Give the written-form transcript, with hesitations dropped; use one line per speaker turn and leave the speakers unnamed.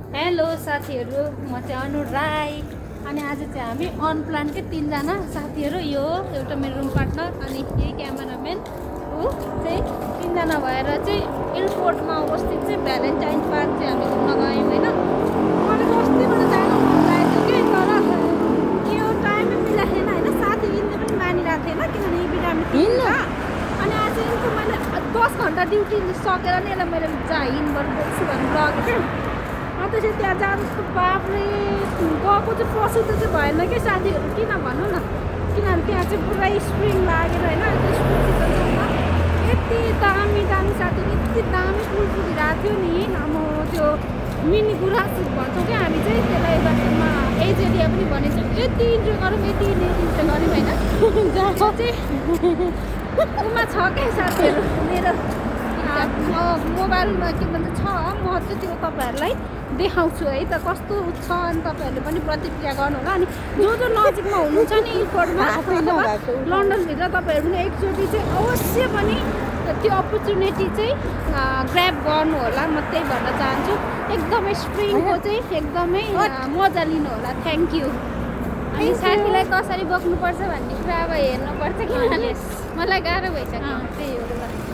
Hello साथीहरू, म चाहिँ अनु राई। अनि आज चाहिँ हामी अनप्लानकै 3जना साथीहरू, यो एउटा मेरो रुम पार्टनर अनि यही क्यामेराम्यान ऊ चाहिँ 3जना भएर चाहिँ एयरपोर्टमा अवस्थित चाहिँ भ्यालेन्टाइन पार्क चाहिँ हामी घुम्न गयौँ होइन। मलाई त अस्तिबाट जानु मन लागेको कि तर यो टाइमै मिलाएन होइन। साथी यिनले पनि मानिरहेको थिएन किनभने यो बिरामी हिँड्नु। अनि आज यिनको मैले 10 घन्टा ड्युटी सकेर नै यसलाई मैले जा हिँडबाट बोक्छु भनेर लगेको थिएँ। अन्त चाहिँ त्यहाँ जानु त बाफले गएको चाहिँ प्रसिद्ध चाहिँ भएन कि साथीहरू, किन भन्नु न, किनभने त्यहाँ चाहिँ पुरै स्प्रिङ लागेर होइन। त्यो स्प्रिङमा यति दामी दामी साथीहरू, यति दामी पुल पुगिरहेको थियो नि। अब त्यो मिनी गुराँस भन्छौँ क्या हामी चाहिँ त्यसलाई बाटोमा एज एरिया पनि भनिन्छ। यति इन्जोय गरौँ, यति इन्जोय गऱ्यौँ होइन। जहाँ चाहिँ उमा छ क्या साथीहरू, मेरो मोबाइलमा के भन्छ छ, म चाहिँ त्यो तपाईँहरूलाई देखाउँछु है त कस्तो छ। अनि तपाईँहरूले पनि प्रतिक्रिया गर्नु होला। अनि जो जो नजिकमा हुनुहुन्छ नि एयरपोर्टमा लन्डनभित्र, तपाईँहरू पनि एकचोटि चाहिँ अवश्य पनि त्यो अपर्च्युनिटी चाहिँ ग्र्याब गर्नु होला। म त्यही भन्न चाहन्छु। एकदमै स्प्रिङको चाहिँ एकदमै मजा लिनु होला। Thank you.
अनि साथीलाई कसरी बोक्नुपर्छ भन्ने कुरा अब हेर्नुपर्छ, किनभने मलाई गाह्रो भइसक्यो।
त्यही हो।